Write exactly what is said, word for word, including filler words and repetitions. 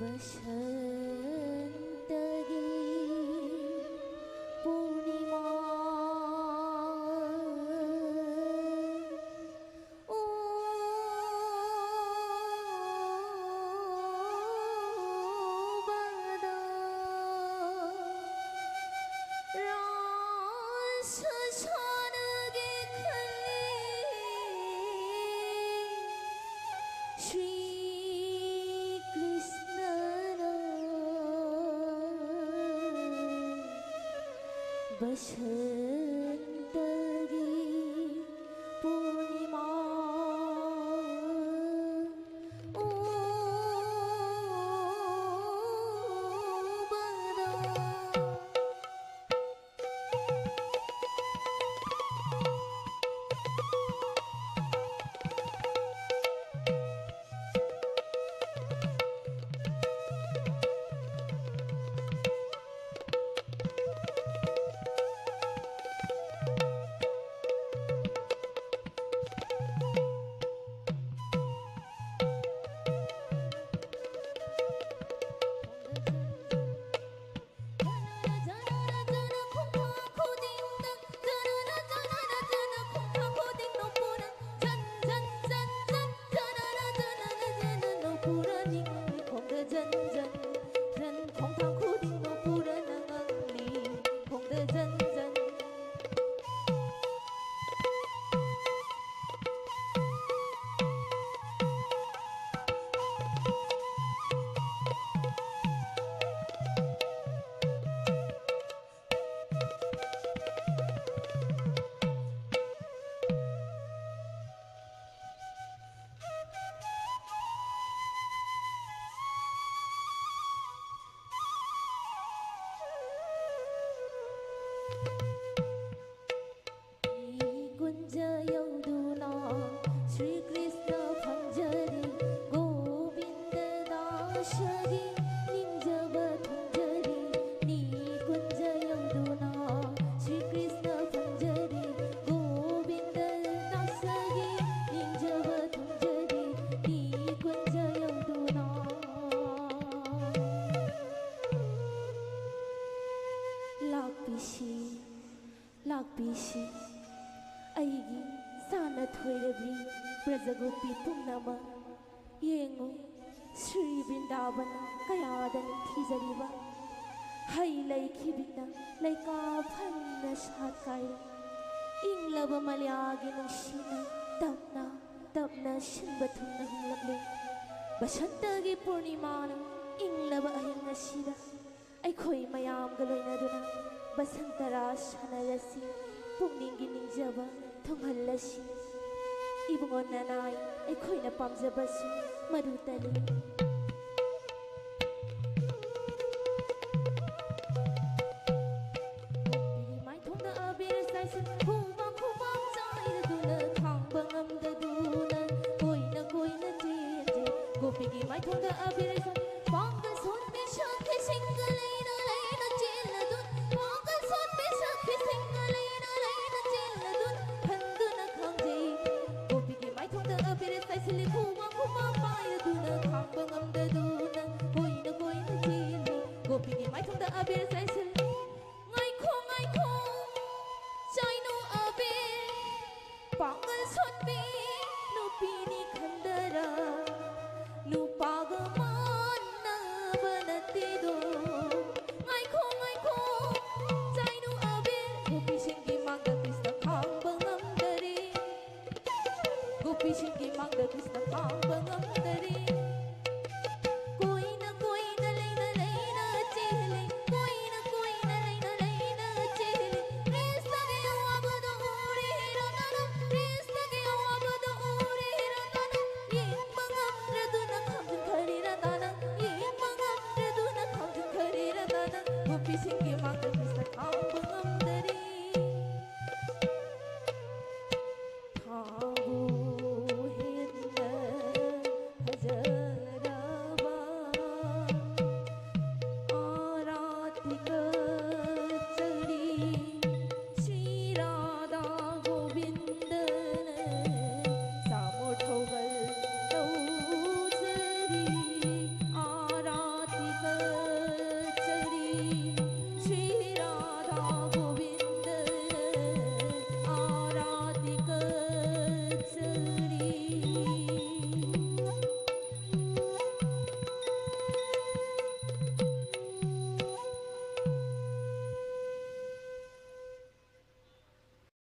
ꯕꯁꯟꯇꯒꯤ ꯄꯨꯔꯅꯤꯃꯥ ꯎꯕꯗ ꯔꯥꯁ ꯁꯥꯟꯅꯒꯦ ꯈꯜꯂꯤ꯫ ꯁ꯭ꯔꯤ ꯀ꯭ꯔꯤꯁꯅꯅ ꯕꯁꯟꯇꯒꯤ ꯄꯨꯔꯅꯤꯃꯥ ꯎꯕꯗ ꯁꯤ ꯑꯩꯒꯤ ꯁꯥꯟꯅ ꯊꯣꯏꯔꯕꯤ ꯕ꯭ꯔꯖꯒꯣꯄꯤ ꯄꯨꯝꯅꯃꯛ ꯌꯦꯡꯉꯨ, ꯁ꯭ꯔꯤ ꯕ꯭ꯔꯤꯟꯗꯥꯕꯟ ꯀꯌꯥꯗ ꯅꯤꯡꯊꯤꯖꯔꯤꯕ ꯍꯩ ꯂꯩꯈꯤꯕꯤꯅ ꯂꯩꯀꯥ ꯐꯟꯅ ꯁꯥꯠꯀꯥꯏꯔꯦ꯫ ꯏꯪꯂꯕ ꯃꯂꯌꯥꯒꯤ ꯅꯨꯡꯁꯤꯅ ꯇꯞꯅ ꯇꯞꯅ ꯁꯤꯟꯕ ꯊꯨꯡꯅ ꯍꯨꯝꯂꯛꯂꯦ꯫ ꯕꯁꯟꯇꯒꯤ ꯄꯨꯔꯅꯤꯃꯥꯅ ꯏꯪꯂꯕ ꯑꯍꯤꯡ ꯑꯁꯤꯗ ꯑꯩꯈꯣꯏ ꯃꯌꯥꯝꯒ ꯂꯣꯏꯅꯗꯨꯅ ꯕꯁꯟꯇ ꯔꯥꯁ ꯁꯥꯟꯅꯔꯁꯤ, ꯄꯨꯛꯅꯤꯡꯒꯤ ꯅꯤꯡꯖꯕ ꯊꯨꯡꯍꯜꯂꯁꯤ꯫ ꯏꯕꯨꯡꯉꯣ ꯅꯅꯥꯏ, ꯑꯩꯈꯣꯏꯅ ꯄꯥꯝꯖꯕꯁꯨ ꯃꯗꯨꯇꯅꯤ꯫ ꯃꯥꯏꯊꯣꯡꯗ ꯑꯕꯤꯔ ꯆꯥꯏꯁꯤꯟ ꯍꯨꯃꯥꯡ ꯍꯨꯃꯥꯡ ꯆꯥꯏꯔꯗꯨꯅ ꯈꯥꯡꯕ ꯉꯝꯗꯗꯨꯅ ꯀꯣꯏꯅ ꯀꯣꯏꯅ ꯆꯦꯟꯖꯩ꯫ ꯒꯣꯄꯤꯒꯤ ꯃꯥꯏꯊꯣꯡꯗ ꯑꯕꯤꯔ ꯆꯥꯏꯁꯤꯟ ꯄꯥꯡꯒꯜ ꯁꯣꯟꯕꯤ ꯁꯛꯄꯤꯁꯤꯡꯒ ꯂꯩꯅ ꯂꯩꯅ ꯆꯦꯜꯂꯗꯨꯅ ꯄꯥꯡꯒꯜ ꯁꯣꯟꯕꯤ ꯁꯛꯄꯤꯁꯤꯡꯒ ꯂꯩꯅ ꯂꯩꯅ ꯆꯦꯜꯂꯗꯨꯅ ꯈꯟꯗꯨꯅ ꯈꯥꯡꯖꯩ꯫ ꯒꯣꯄꯤꯒꯤ ꯃꯥꯏꯊꯣꯡꯗ ꯑꯕꯤꯔ ꯆꯥꯏꯁꯤꯜꯂꯤ ꯍꯨꯃꯥꯡ ꯍꯨꯃꯥꯡ ꯄꯥꯏꯔꯗꯨꯅ ꯈꯥꯡꯕ ꯉꯝꯗꯗꯨꯅ ꯀꯣꯏꯅ ꯀꯣꯏꯅ ꯆꯦꯜꯂꯤ꯫ ꯒꯣꯄꯤꯒꯤ ꯃꯥꯏꯊꯣꯡꯗ ꯑꯕꯤꯔ ꯆꯥꯏꯁꯤꯜꯂꯤ꯫ ꯉꯥꯏꯈꯣ ꯉꯥꯏꯈꯣ ꯆꯥꯏꯅꯨ ꯑꯕꯤꯔ ꯄꯥꯡꯒꯜ ꯁꯣꯟꯕꯤ ꯅꯨꯄꯤꯅꯤ ꯈꯟꯗꯔ ꯅꯨꯄꯥꯒ ꯃꯥꯟꯅꯕ ꯅꯠꯇꯦꯗꯣ꯫ ꯉꯥꯏꯈꯣ ꯉꯥꯏꯈꯣ ꯆꯥꯏꯅꯨ ꯑꯕꯤꯔ ꯒꯣꯄꯤꯁꯤꯡꯒꯤ ꯃꯥꯡꯗ ꯀ꯭ꯔꯤꯁꯅ ꯈꯥꯡꯕ ꯉꯝꯗꯔꯦ꯫ ꯒꯣꯄꯤꯁꯤꯡꯒꯤ ꯃꯥꯡꯗ ꯀ꯭ꯔꯤꯁꯅ ꯈꯥꯡꯕ ꯉꯝꯗꯔꯦ꯫ ꯀꯣꯏꯅ ꯀꯣꯏꯅ ꯂꯩꯅ ꯂꯩꯅ ꯆꯦꯜꯂꯤ꯫ ꯀꯣꯏꯅ ꯀꯣꯏꯅ ꯂꯩꯅ ꯂꯩꯅ ꯆꯦꯜꯂꯤ꯫ ꯀ꯭ꯔꯤꯁꯅꯒꯤ ꯑꯋꯥꯕꯗꯣ ꯎꯔꯦ ꯔꯇꯅ꯫ ꯀ꯭ꯔꯤꯁꯅꯒꯤ ꯑꯋꯥꯕꯗꯣ ꯎꯔꯦ ꯔꯇꯅ꯫ ꯌꯦꯡꯕ ꯉꯝꯗ꯭ꯔꯗꯨꯅ ꯈꯥꯝꯖꯤꯟꯈꯔꯦ ꯔꯇꯅ꯫ ꯌꯦꯡꯕ ꯉꯝꯗ꯭ꯔꯗꯨꯅ ꯈꯥꯝꯖꯤꯟꯈꯔꯦ ꯔꯇꯅ꯫ ꯒꯣꯄꯤꯁꯤꯡꯒꯤ